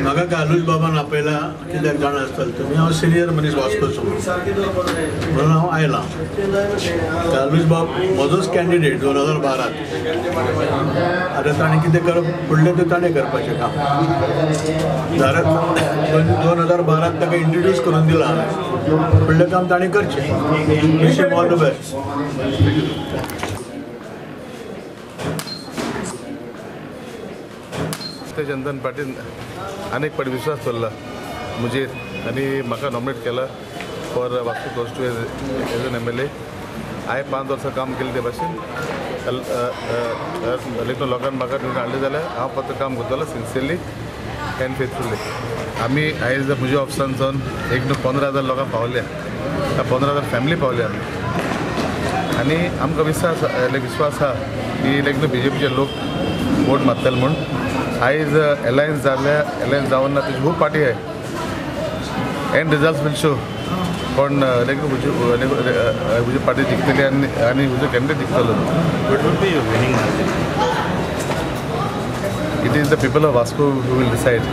म्हाका कार्लूस बाबान आपयला कित्याक जाणा आसतलें तुमी, हांव सिनियर मनीस वास्कोचो म्हणून हांव आयलां. कार्लूस बाब म्हजोच कॅन्डिडेट 2012. आतां ताणें कितें करप फुडलें तें ताणें करपाचें काम. 2012 ताका इंट्रोड्यूस करून दिलां हांवें, फुडलें काम ताणें करचें. Wish him all the best. Chandan Patil अनेक पाटी विश्वास दवरला म्हजेर आनी म्हाका नॉमिनेट केला for Vasco constituency as an MLA. हांवें 5 वर्सां काम केलें ते भाशेन लेखून लोकांनी म्हाका निवडून हाडलें जाल्यार हांव फक्त काम करतलो सिन्सियरली एंड फेथफुली. आमी आयज म्हज्या ऑफिसान सावन एक न्हू 15,000 लोकांक पावल्या, 15,000 फॅमिली पावल्या आमी. आनी आमकां विश्वास विश्वास आहा की लायक न्हू बीजेपीचे लोक वोट मारतले म्हूण. आयज एलायन्स जाल्या, एलायन्स जावन ना तेजी खूब पार्टी आहे एंड रिजल्ट्स will show कोण लायक म्हजी पार्टी जिखतली आनी आनी म्हजो candidate जिखतलो. What would be your winning margin? It is the people of Vasco who will decide.